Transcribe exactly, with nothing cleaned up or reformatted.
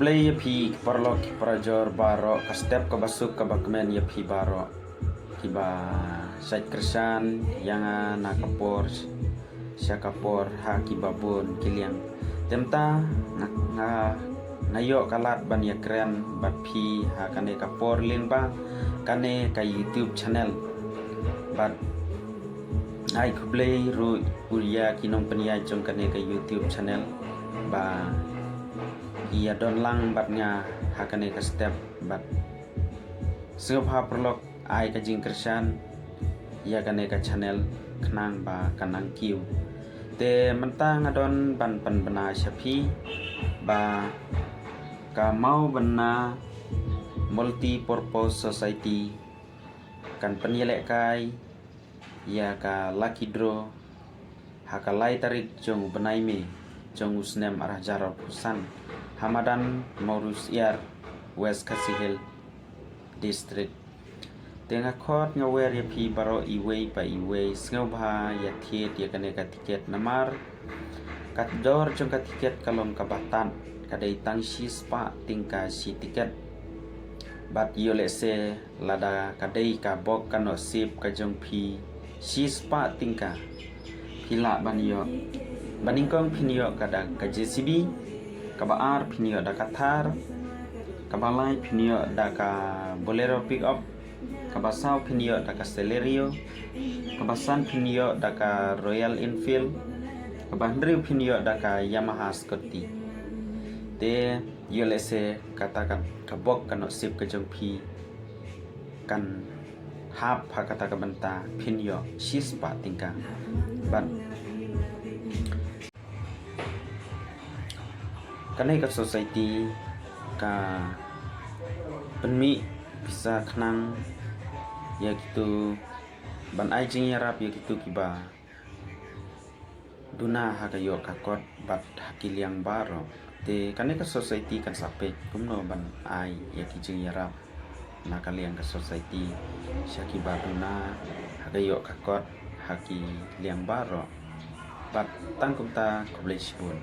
Khublei ïa phi ki paralok ki parajor baroh, ka step kaba suk kaba kmen ïa phi baroh kiba shait kyrshan ïa nga na ka por sha ka por ha kiba bun ki liang. Te mynta nga, nga, nga ïoh ka lad ban ïakren bad phi ha kane ka por lyngba kane ka YouTube channel. Bad ai khublei ruh ïa ki nongpynïaid jong kane ka YouTube channel ba ki ïa don lang bad nga ha kane ka step. Bad sngewbha paralok ai ka jingkyrshan ïa kane ka channel khnang ba kan nang kiew. Te mynta nga don ban pynbna sha phi ba ka Mawbynna Multi Purpose Society kan pynïalehkai ïa ka lucky draw ha ka lai tarik jong u bnai May jong u snem ar hajar arphew san ha madan Mawryngkneng, West Khasi Hills District. Te nga khot nga wer ïa phi baroh iwei pa iwei, sngewbha ïa thied ïa kane ka tiket namar ka dor jong ka tiket ka long kaba tad, ka dei tang shispah tyngka shi tiket. Bad ïoh lehse lada ka dei ka bok ka nusip ka jong phi shispah tyngka, phi lah ban ïoh. Ba nyngkong phin ïoh ka da ka J C B, kaba ar phin ïoh da ka Thar, kaba lai phin ïoh da ka Bolero pickup, kaba saw phin ïoh da ka Celerio, kaba san phin ïoh da ka Royal Enfield, kaba hynriew phin ïoh da ka Yamaha scooty. Te ïoh lehse kata ka, ka bok ka nusip ka jong phi kan hap ha kata ka bynta phin ïoh shispah tyngka. Bad kane ka society ka pynmih pisa khnang ïa kitu ban ai jingïarap ïa kitu kiba duna ha ka ïoh ka kot bad ha ki liang baroh. Te kane ka society kan sa peit kumno ban ai ïa ki jingïarap na ka liang ka society sha kiba duna ha ka ïoh ka kot ha ki liang baroh. Bad tang kumta, khublei shibun.